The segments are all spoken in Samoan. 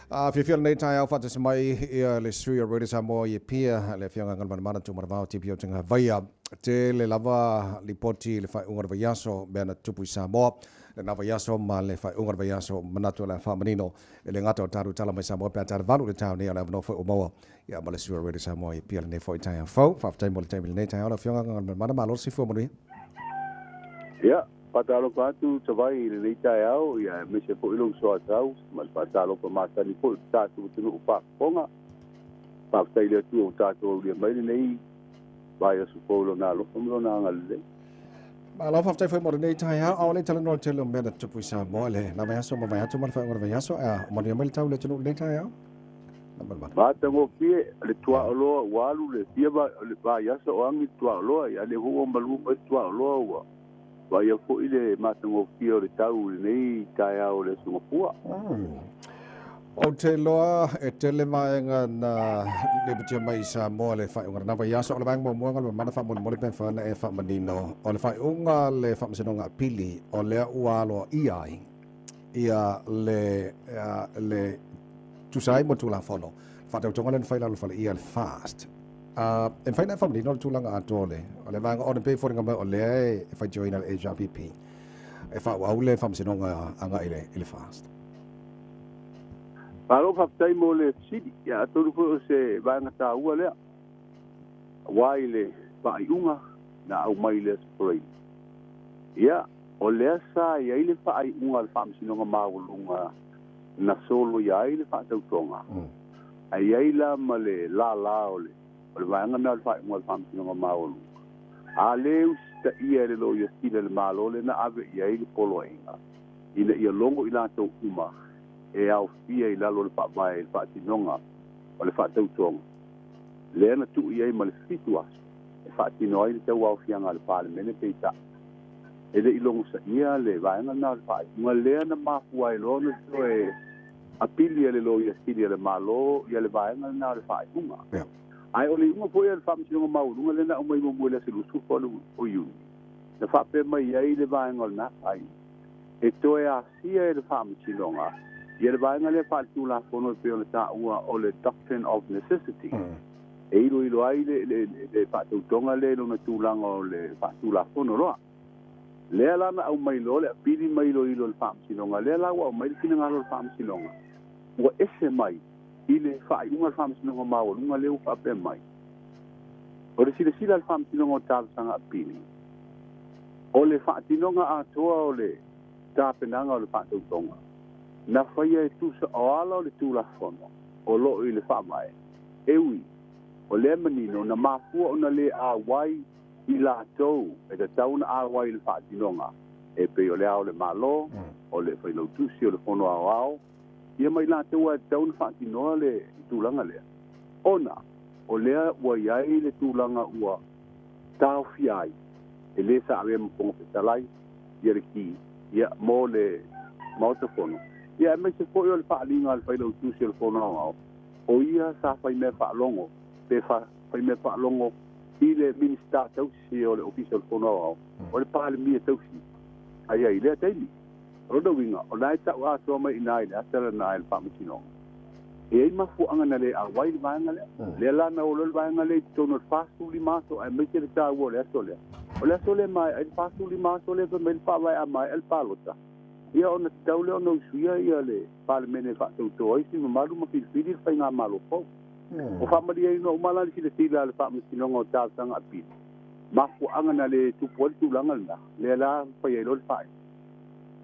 Fiafia lenei taeao faatasi mai ia le sui o Radio Samoa i Apia, le Afioga Galumalemana Tuumanavao TPO Tagavaia. Tele lava lipoti i le faaiuga o le vaiaso, mea na tutupu i Samoa lena vaiaso ma le faaiuga o le vaiaso. Manatu o le a faamanino e le gata o tatou tala mai Samoa pe a tala 8 i le taeao nei, a o le avanoa foi ua maua ia ma le sui o Radio Samoa i Apia lenei foi taeao fou. Faafetai mo le taimi lenei taeao lau Afioga Galumalemana, malo le soifua manuia. Ia, faatalofa atu Tavai i lenei taeao, ia aemaise foi lou soatau ma le faatalofa masani foi i le tatou atunuu faafofoga. Faafetai i le Atua ua tatou aulia mai lenei vaiaso fou i Lona alofa ma Lona agalelei. Malo faafetai foi mo lenei taeao. A o le talanoa le tele o mea na tutupu i Samoa i le na vaiaso ma vaiatu ma le faaiuga o le vaiaso. A o manuia mai le tau i le atunuu i lenei taeao. Matagofie le tuaoloa ua alu le fia vaiaso o agi le tuaoloa, ia lea foi ua malu mai le tuaoloa ua vaaia foi le matagofie o le tau i lenei taeao o le Aso Gafua. Ou te iloa e tele vaega na lipotia mai i Samoa i le faaiuga o lena vaiaso. O le vaega muamua Galumalemana faamolemole pe mafai ona e faamanino, o le faaiuga a le Faamasinoga Apili o lea ua aloaia ai ia le le tusa ai mo Tulafono faatautoga lea na fai i lalo o le faleia le FAST. E mafai ona e faamanino le tulaga atoa o le o le vaega ona e pei e foliga mai o lea e faitioina le HRPP e faaauau le faamasinoga agai i le FAST. Malo faafetai mo le fesili. Ia atonu foi o se vaega taua lea aua i le faaiuga na aumai i le Aso Faraile. Ia, o lea sa i ai le faaiuga a le Faamasinoga Maualuga na soloia ai le faatautoga, ae i ai la ma le lala o le o le vaega lena o le faaiuga a le Faamasinoga Maualuga. A le usitaia e le Loia Sili a le Malo lea na ave i ai le poloaiga ina ia logo i latou uma e aofia i lalo o le Faavae i le faatinoga o le faatautoga, lea na tuu i ai ma le 7 aso e faatino ai le tauaofiaga a le Palemene, peitai, e le i logosaia le vaega lena o le faaiuga lea na mafua ai loa ona toe apili e le Loia Sili a le Malo ia le vaega lena o le faaiuga. Ae o le iuga foi a le Faamasinoga Maualuga lea na aumai muamua i le aso 20 o Iuni, na faapea mai ai le vaega o lena faaiuga, e toe asia e le Faamasinoga ia le vaega lea faaletulafono e pei ona taua o le Doctrine of Necessity, e iloilo ai le faatautoga lea i lona tulaga o le faatulafono loa. Lea la na aumai loa le apili ma iloilo e le Faamasinoga, lea la ua aumai le finagalo o le Faamasinoga, ua ese mai i le faaiuga a le Faamasinoga Maualuga lea ua faapea mai, o le silasila a le Faamasinoga o Talosaga Apili, o le faatinoga atoa o le tapenaga o le faatautoga na faia e tusa o ala o le Tulafono o lo o i le Faavae, e ui o lea manino na mafua ona le auai i latou e tatau ona auai i le faatinoga, e pei o le Ao o le Malo, o le Failautusi o le Fono Aoao, ia ma i latou lava e tatau ona faatinoa le tulaga lea, ona o lea ua i ai le tulaga ua taofia ai e le sa avea ma Fofoga Fetalai ia le ki ia mo le Maota Fono, ia aemaise foi o le faaaliga a le Failautusi o le Fono Aoao, o ia sa faimea faalogo pe faimea faalogo i le Minisita tausi o le Ofisa o le Fono Aoao, o le Palemia tausi ai ai i lea taimi. O lona uiga, o la e tau atoa mai i ina i le ata lena e le Faamasinoga. E i ai mafuaaga na le auai le vaega lea. Lea la na o loa le vaega lea i totonu o le 45 aso, aemaise le taua o le aso lea. O le aso lea e maea ai le 45 aso lea fai mai le Faavae a maea le palota, ia ona tatau lea ona usuia ia le Palemene e faatauto ai sui mamalu ma filifili le faigamalo fou. Ua faamalieina uma la le silasila a le Faamasinoga o Talosaga Apili, mafuaaga na le tupu ai le tulaga lena, lea la fai ai loa le faaiuga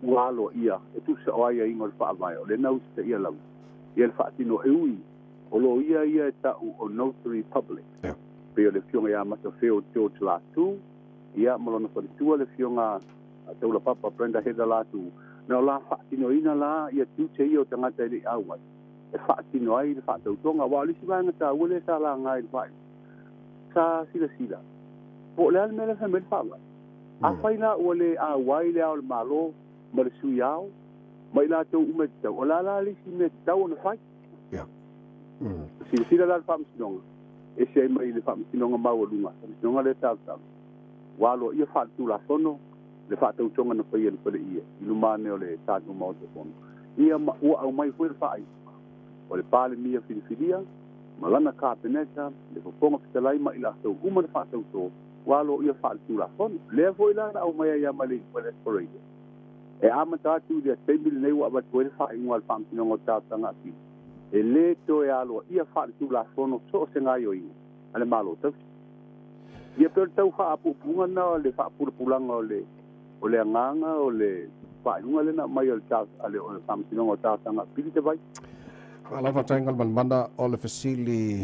ua aloaia e tusa o aiaiga o le Faavae o lea na usitaia lava ia le faatino e ui o loia ia e tau o Notary Public, pei o le Afioga ia Matafeo George Latu, ia ma lona faletua le Afioga Taulapapa Brenda Heather Latu, na o la faatinoina la ia tiute ia o tagata e le i auai e faatino ai le faatautoga. Aua o le isi vaega taua lea sa laga i le faaiuga, sa silasila po o le a le mea lea fai mai le Faavae. Afai la ua le auai le Ao o le Malo ma le Sui Ao ma i latou uma e tatau, o le a la le isi mea e tatau ona fai? Silasila la le Faamasinoga, ese ai mai le Faamasinoga Maualuga, Faamasinoga lea talosaga, ua aloaia faaletulafono le faatautoga na faia e le faleie i luma ane o le tatou Maota Fono, ia ma ua aumai foi le faaiuga. O le Palemia filifilia ma lana Kapeneta, le Fofoga Fetalai ma i latou uma na faatautō, ua aloaia faaletulafono. Lea foi la na aumai ai lava ma le iuga o le Aso Faraile e amata atu i le taimi lenei ua avatu ai le faaiuga a le Faamasinoga o Talosaga Apili, e lē toe aloaia faaletulafono so o se gaoioiga a le Malo Tausi. Ia pei o le tau faapuupuuga lena o le faapulapulaga o le o le agaga o le faaiuga lea na aumai a le Faamasinoga o Talosaga Apili Tavai. Malo faafetai Galumalemana o le fesili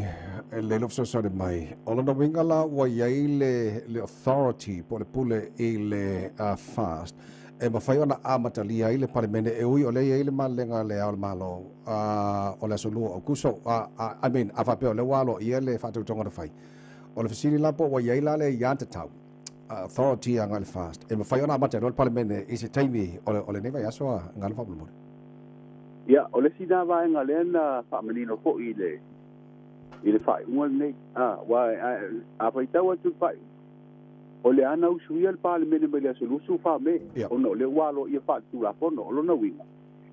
e lelei lou fesoasoani mai. O lona uiga la ua i ai le le authority po o le pule i le FAST e mafai ona amatalia ai le Palemene e ui o lea e i ai le malelega a le Ao o le Malo o le aso 2 o Aokuso. I mean a faapea o lea ua aloaia le faatautoga na fai. O le fesili la po ua i ai la le aiatatau authority agai le FAST e mafai ona amata ai loa le Palemene i se taimi o lenei vaiaso a Galu faamolemole. Ia, o le isi lena vaega lea na faamanino foi i le i le faaiuga lenei. A, aua a faitau atu i le faaiuga, o le a na usuia le Palemene mai le aso 24 Me, ona o lea ua aloaia faaletulafono. O lona uiga,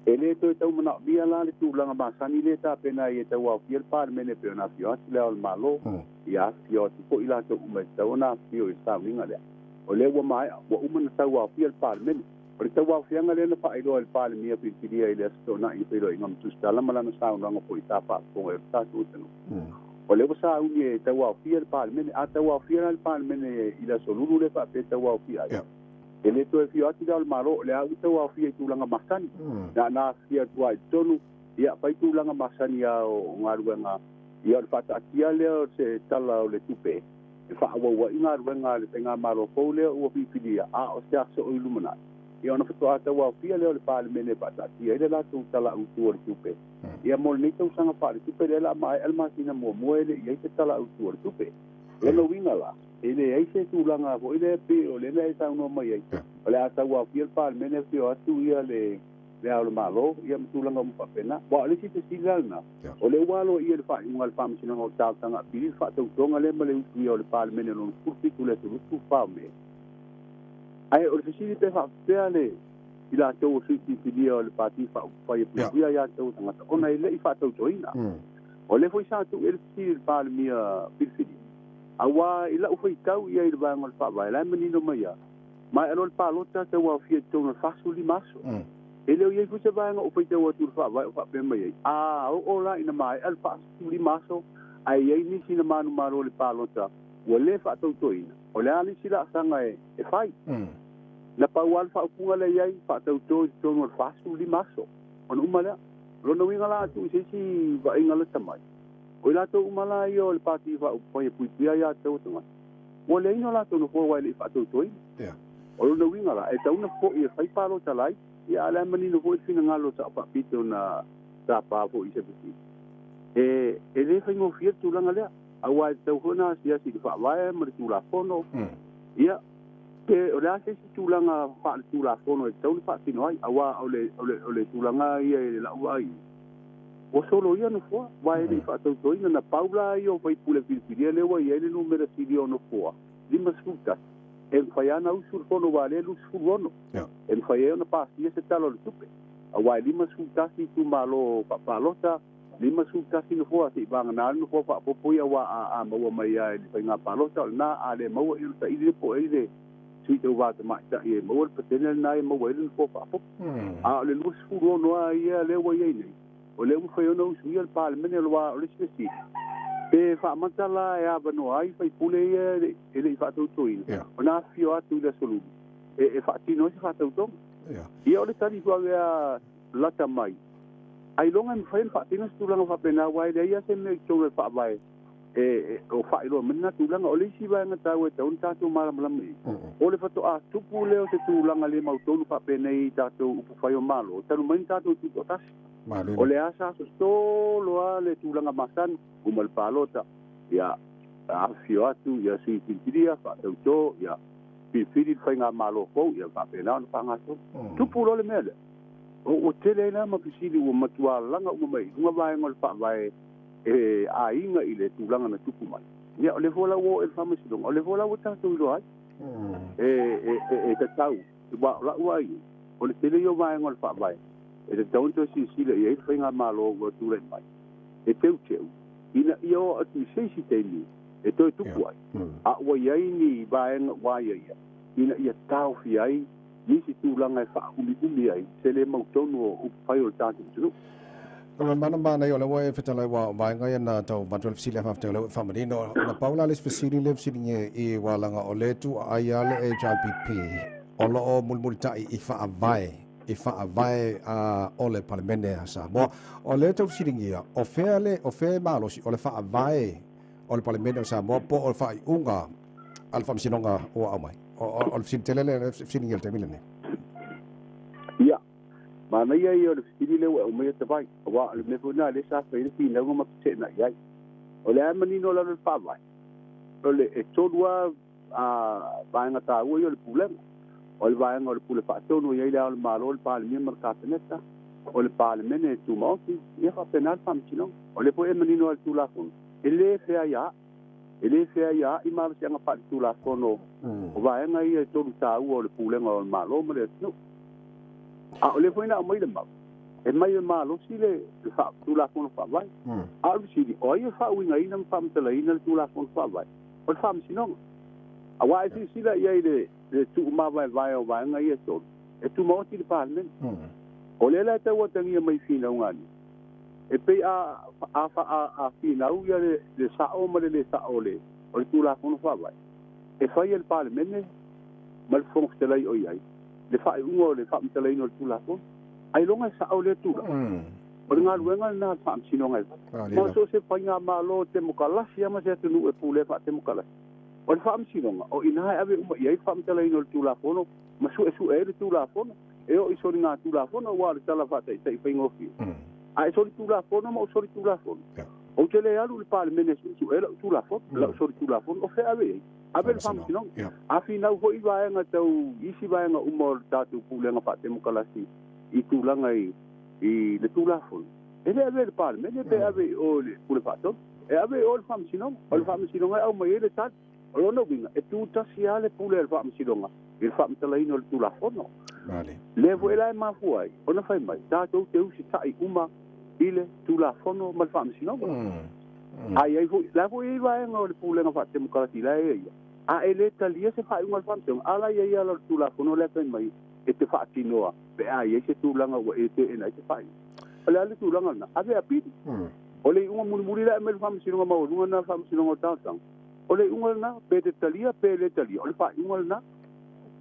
e le toe tau manaomia la le tulaga masani lea e tapena ai e tauaofia le Palemene e pei ona afio atu Le Ao o le Malo, ia afifio atu foi i latou uma e tatau ona afifio i le sauniga lea. O lea ua maea, ua uma ona tauaofia le Palemene. O le tauaofiaga lea na faailoa e le Palemia filifilia i le Aso Toonai i feiloaiga ma Tusitala ma lana saunoaga foi sa faafofoga ai o le tatou atunuu. O lea ua sauni e tauaofia le Palemene. A tauaofia la le Palemene i le Aso Lulu lea faapea e tauaofia ai, e le toe afio atu Le Ao o le Malo, o lea ua tauaofia i tulaga masani. Na ona afifio atu lava i totonu, ia fai tulaga masani lava o galuega, ia o le faataatia lea o se Tala o le Tupe e faaauau ai galuega a le faigamalo fou lea ua filifilia, a o se aso o i lumanai, ia ona faatoa tauaofia lea o le Palemene e faataatia ai le latou Tala Autu o le Tupe. Ia mo lenei tausaga faaletupe lea o le a maea le masina muamua e le i ai se Tala Autu o le Tupe. O lona uiga la, e leai se tulaga foi lea pei o lea na e saunoa mai ai, o le a tauaofia le Palemene afio atu ia le Le Ao o le Malo, ia ma tulaga uma faapena. Aua o le isi fesili la lena, o lea ua aloaia i le faaiuga a le Faamasinoga o Talosaga Apili le faatautoga lea ma le usuia o le Palemene lona 17 i le aso 24 o Me. Ae o le fesili pe faapefea le i latou o sui filifilia o le Pati Faaupufai e puipuia ia te o tagata ona e le i faatautoina. O lea foi sa tuu i ai le fesili i le Palemia filifilia, aua i lau faitau i ai i le vaega o le Faavae, la e manino mai lava, Maea loa le palota, tauaofia i totonu o le 45 aso. E le o i ai foi se vaega o faitau atu i le Faavae o faapea mai ai, a oo la ina maea le 45 aso ae i ai nisi na manumalo i le palota ua le faatautoina, o le a le isi laasaga e fai? Na pau lava le faaupuga lea i ai, faatauto i totonu o le 45 aso. Ona uma lea. O lona uiga la a tuu i se isi vaaiga lata mai, o i latou uma la ia o le Pati Faaupufai e puipuia ai a tagata, ua leai ni o latou nofoa aua e le i faatautoina. O lona uiga la, e tatau ona foi e fai palota laiti, ia a o le a manino foi le finagalo o Sao Faapito na tapa foi i se fesili. E, e le faigofie le tulaga lea, aua e tatau foi ona asiasi i le Faavae ma le Tulafono, ia, pe o le a se isi tulaga faaletulafono e tatau ona faatino ai, aua o le, o le, o le tulaga ia i lau vaai, ua soloia nofoa, aua e le i faatautoina. Na pau la ia o faipule filifilia lea ua i ai le numera sili o nofoa, 51, e mafai lava ona usu le fono aua o lea e 26, e mafai ai ona pasia se Tala o le Tupe, aua e 51 itumalo faapalota, 51 nofoa, se i vagana le nofoa faaopoopo ia aua a maua mai lava i le faiga palota o lena, a le maua ia ona saili lea po o ai le sui tauva tamaitai e maua le pasene lena e maua ai le nofoa faaopoopo. A o le 26 lava ia lea ua i ai nei, o lea ua mafai ona usuia le Palemene aua o le isi fesili, pe faamata la e avanoa ai faipule ia e le i faatautoina ona afifio atu i le Aso Lulu e faatino ai se faatautoga. Ia o le tali vave lata mai, ailoga e mafai ona faatino se tulaga faapena, aua e leai lava se mea i totonu o le Faavae e o faailoa mai lena tulaga. O le isi vaega taua e tatau ona tatou malamalama i ai, o le faatoa tupu lea o se tulaga le mautonu faapenei i tatou upufai o Malo, talu mai na tatou tutoatasi. O le a sa sosolo lava le tulaga masani, uma le palota, ia afifio atu ia sui filifilia, faatauto, ia filifili le faigamalo fou, ia faapena ona faagasolo. Tupu loa le mea lea, ua tele ai la ma fesili ua matua laga uma mai i luga vaega o le Faavae e aiga i le tulaga na tupu mai. Ia, o lea foi la ua oo i le Faamasinoga, o lea foi la ua tatou iloa ai e tatau, aua o lau vaai, o le tele ia o vaega o le Faavae e tatau ona toe silasila i ai le faigamalo ua tulai mai. E teuteu ina ia oo atu i se isi taimi e toe tupu ai, a ua i ai ni vaega ua aiaia ina ia taofia ai nisi tulaga e faaumiumi ai se le mautonu o upufai o le tatou atunuu. O le mana manaia o lea ua e fetalai ua vaega ia na tau avatu ai le fesili ae faafetai o lea ua e faamanino. Na pau la le isi fesili lea e fesiligia i ua leaga o lea e tuuai lava le HRPP o lo o mulimulitai i faavae i faavae o le Palemene a Samoa. O lea e tau fesiligia o fea le o fea e malosi o le faavae o le Palemene o Samoa po o le faaiuga a le Faamasinoga ua aumai. O le fesili tele lea e fesiligia i le taimi lenei. Ia, manaia ia o le fesili lea ua e aumaia Tavai, aua o le mea foi lena lea sa fai ai le finauga ma feteenai ai. O le a manino lalo i le faavae, o le e tolu lava vaega taua ia o le pulega. O le vaega o le pule faatonu e i ai le Ao o le Malo, le Palemia ma le Kapeneta, o le Palemene e tumaoti, ia faapena le Faamasinoga. O lea foi e manino lava i le Tulafono, e le feaiaai, e le feaiaai malosiaga faaletulafono o vaega ia e tolu taua o le pulega o le Malo ma le atunuu. A o lea foi na aumai le mau, e mai e malosi le Tulafono Faavae. A o le fesili, o ai e faauigaina ma faamatalaina le Tulafono Faavae? O le Faamasinoga. Aua e silasila i ai i le tuumavaevae o vaega ia e tolu, e tumaoti le Palemene. O lea la e tau atagia mai i finauga a nisi, e pei a a finau ia le sao ma le le sao o le Tulafono Faavae, e fai e le Palemene ma le Fofoga Fetalai o i ai le faaiuga o le faamatalaina o le Tulafono. Ailoga e sao lea tulaga. O le galuega lena a le Faamasinoga e fai. Ma so o se faigamalo temokalasi lava ma se atunuu e pulea faatemokalasi, o le Faamasinoga, o i ina e ave uma i ai le faamatalaina o le Tulafono ma suesue ai le Tulafono e oo i soligatulafono, aua o le tala faataitai faigofie. A e solitulafono ma ou solitulafono, ou te le alu i le Palemene e suesue lau Tulafono, lau solitulafono, o fea ave i ai? Ave i le Faamasinoga. A finau foi vaega tau isi vaega uma o le tatou pulega faatemokalasi i tulaga i le Tulafono, e le avea i le Palemene pe ave i o i le Pule Faatonu, e ave i o i le Faamasinoga. O le Faamasinoga e aumai ai le tali. O lona uiga, e tu tasi lava le pule a le Faamasinoga i le faamatalaina o le Tulafono. Lea foi la e mafua ai ona fai mai, tatou te usitai uma i le Tulafono ma le Faamasinoga. A i ai foi, la foi e i ai vaega o le pulega faatemokarasi la e i ai ia, a e le talia se faaiuga a le Faamasinoga, a la e i ai ala o le Tulafono lea e fai mai e te faatinoa pe a i ai se tulaga ua e teena ai se faaiuga. O le a le tulaga lena? Ave e apili. O le iuga mulimuli la e aumai le Faamasinoga maualuga lena, le Faamasinoga o Talosaga, o le iuga lena, pe te talia pe le talia, o le faaiuga lena.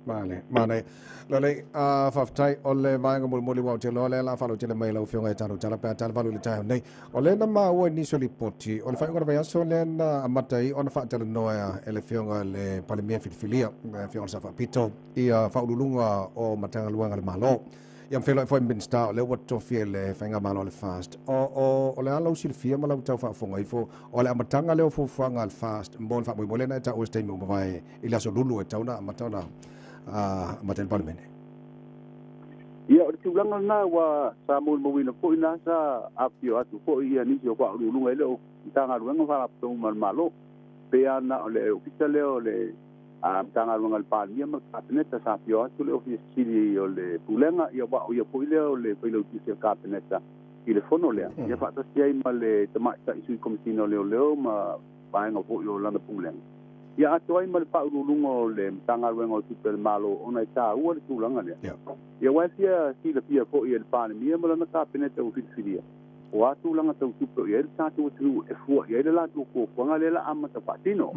Male, manaia. Lelei, faafetai o le vaega mulimuli ua ou te iloa lea o le a faalautele mai e lau Afioga e tatou tala pe a talavalu i le taeao nei. O lea na maua i nisi o lipoti, o le faaiuga o le vaiaso lea na amata ai ona faatalanoa e le Afioga i le Palemia filifilia, le Afioga i le Sao Faapito, ia Faauluuluga o Matagaluega a le Malo. Ia ma feiloai foi ma Minisita o lea ua tofi e le Faigamalo a le FAST. O, o, o le a lou silafia ma lau tau faafofoga ifo, o le amataga lea o fuafuaga a le FAST mo le faamoemoe lea na e taua i se taimi ua mavae i le Aso Lulu e tatau ona amata ona amata ai le Palemene. Ia, o le tulaga lena ua sa molimauina foi na sa afifio atu foi ia nisi o Faauluuluga e le o Matagaluega ma Faalapotopotoga uma a le Malo. Pei lava na o le Ofisa lea o le Matagaluega a le Palemia ma le Kapeneta sa afio atu le Ofisa Sili o le Pulega, ia aua o ia foi lea o le Failautusi a le Kapeneta i le fono lea, ia faatasi ai ma le Tamaitai Sui Komesina o Leoleo ma vaega foi o lana Pulega, ia atoa ai ma le Faauluuluga o le Matagaluega o Tupe a le Malo ona e taua le tulaga lea. Ia aua e fia silafia foi e le Palemia ma lana Kapeneta ua filifilia, o a tulaga tau tupe o i ai le tatou atunuu e fua i ai le latou fuafuaga lea la amata faatino.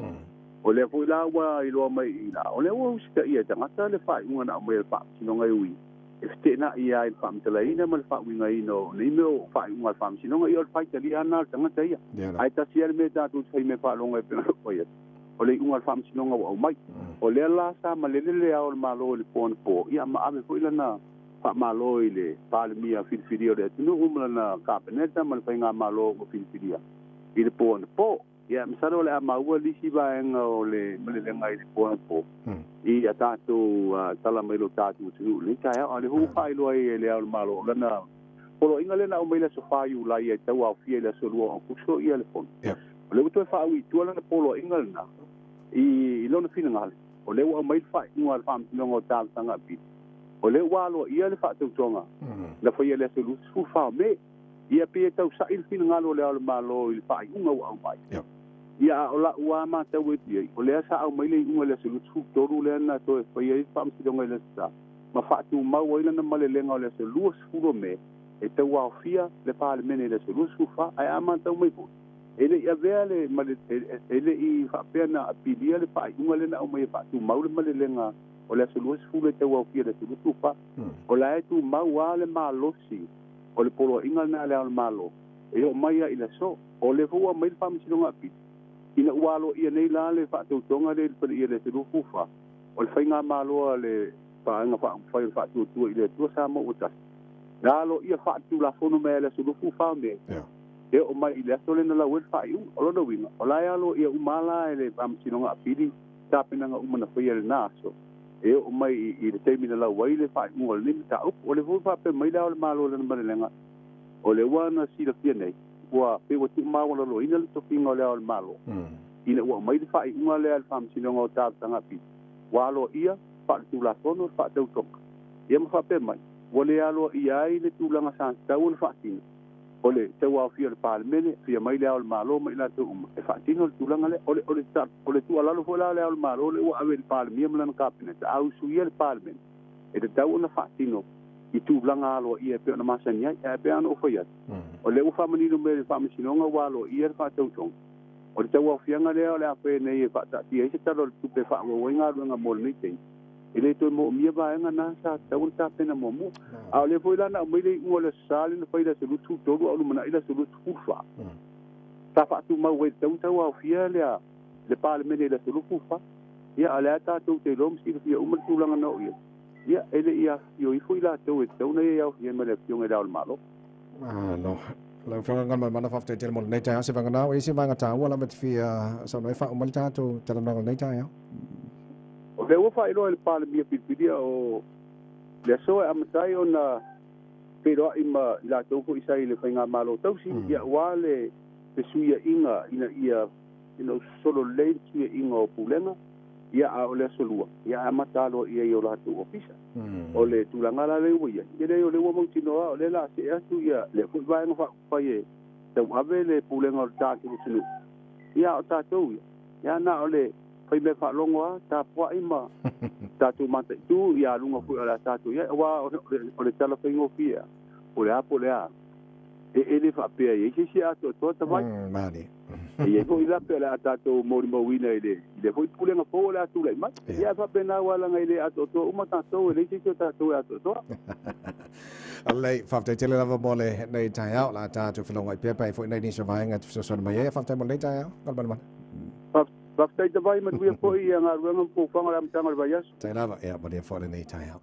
O lea foi la ua iloa mai i la, o lea ua usitaia e tagata le faaiuga na aumai e le Faamasinoga e ui e feteenai ai i le faamatalaina ma le faauigaina o nei mea o faaiuga a le Faamasinoga. Ia o le faitalia lava lena o le tagata ia. Ae tasi lava le mea tatou te fai mea faalogo ai pei ona fai atu, o le iuga a le Faamasinoga ua aumai. O lea la sa malele le Ao o le Malo i le po anapo, ia ma ave foi lana faamalo i le Palemia filifilia o le atunuu ma lana Kapeneta ma le Faigamalo ua filifilia i le po anapo. Ia, masalo o le a maua nisi vaega o le malelega i le po anapo i a tatou tala mai lo tatou atunuu i lenei taeao. A o lea foi ua faailoa ai e le Ao o le Malo, o lana poloaiga lea na aumai i le aso 4 Iulai e tau aofia i le aso 2 o Aokuso le fono. O lea ua toe faaui i tua lana poloaiga lena i lona finagalo. O lea ua aumai le faaiuga a le Faamasinoga o Talosaga Apili. O lea ua aloaia le faatautoga na faia i le aso 24 o Me. Ia pei e tausa'i le finagalo o Le Ao o le Malo i le faaiuga ua aumai. Ia a o la'u a matau atu i ai, o lea sa aumai le iuga i le aso 23 lea na toe faia ai le faamasinoga i le Aso Sa ma faatumau ai lana malelega o le aso 20 o Me e tauaofia le Palemene i le aso 24. Ae a matau mai foi, e le i avea le e le i faapea na apilia le faaiuga lea na aumai e faatumau le malelega o le aso 20 e tauaofia i le aso 24. O la e tumau lava le malosi o le poloaiga lena a Le Ao o le Malo e oo mai lava i le aso. O lea foi ua aumai le Faamasinoga Apili, ina ua aloaia nei la le faatautoga lea i le Faleia i le aso 24, o le Faigamalo a le Vaega Faaupufai o le Faatuatua i le Atua Samoa ua Tasi, na aloaia faaletulafono mai lava i le aso 24 o Me, e oo mai i le aso lea na lau ai le faaiuga. O lona uiga, o la e aloaia uma lava la e le Faamasinoga Apili tapenaga uma na faia i lena aso, e oo mai i le taimi na lau ai le faaiuga o lenei mataupu. O lea foi ua faapea mai Le Ao o le Malo i lana malelega, o lea ua na silafia nei, ua pei ua tuumaualaloina le tofiga o Le Ao o le Malo, ina ua aumai le faaiuga lea a le Faamasinoga o Talosaga Apili, ua aloaia faaletulafono le faatautoga, ia ma faapea mai, ua le aloaia ai le tulaga sa tatau ona faatino, o le tauaofia o le Palemene, afia mai Le Ao o le Malo ma i latou uma e faatino le tulaga lea. O le, o le, o le tuualalo foi la a Le Ao o le Malo lea ua ave i le Palemia ma lana Kapeneta, a usuia le Palemene, e tatau ona faatino i tulaga aloaia e pei ona masani ai. Ae pei lava ona ou fai atu, o lea ua faamanino mai e le Faamasinoga ua aloaia le faatautoga. O le tauaofiaga lea o le a faia nei e faataatia ai se Tala o le Tupe e faaauau ai galuega mo lenei taimi, e le toe moomia vaega na sa tatau ona tapena muamua. A o lea foi la na aumai le iuga o le Aso Sa lea na fai i le aso 23 a o lumanai le aso 24, sa faatumau ai i le tau tauaofia lea le Palemene i le aso 24. Ia, a o lea lava tatou te iloa ma silafia uma le tulaga na oo i ai. Ia, e le i afifio ifo i latou e tatau ona i ai aofia ai ma le Afioga i Le Ao o le Malo. Malo. Lau Afioga Galumalemana, faafetai tele mo lenei taeao. Se vagana o i se vaega taua lava e te fia saunoa ai faauma le tatou talanoaga i lenei taeao. O lea ua faailoa e le Palemia filifilia o le aso e amata ai ona feiloai ma i latou foi sa i le Faigamalo tausi, ia aua le fesuiaiga ina ia ina sosolo lelei le fesuiaiga o Pulega, ia a o le aso Lua, ia e amata aloaia i o latou ofisa. O le tulaga la lea ua i ai, ia leai o lea ua mautinoa o lea o le a see atu ia lea foi vaega faaupufai e tauave le pulega o le tatou atunuu, ia a o tatou ia, ia na o le faimea faalogo lava, tapuai ma tatou mataitu ia aluga foi o le a tatou i ai, aua o le tala faigofie lava, po o le a po o le a, e le faapea e i ai se isi e atoatoa tavai. E i ai foi lape o le a tatou molimauina i lea foi pulega fou o le a tulai mai. Ia, e faapena aua leaga e le atoatoa uma tatou, e leai se isi o tatou e atoatoa. Lelei, faafetai tele lava mo lenei taeao. O le a tatou felauai pea pe a i ai foi nai nisi o vaega e te fesoasoani mai ai. Faafetai mo lenei taeao. Galumalemana. Faafetai Tavai, manuia foi galuega ma fuafuaga o le amataga o le vaiaso. Faafetai lava, ia manuia foi lenei taeao.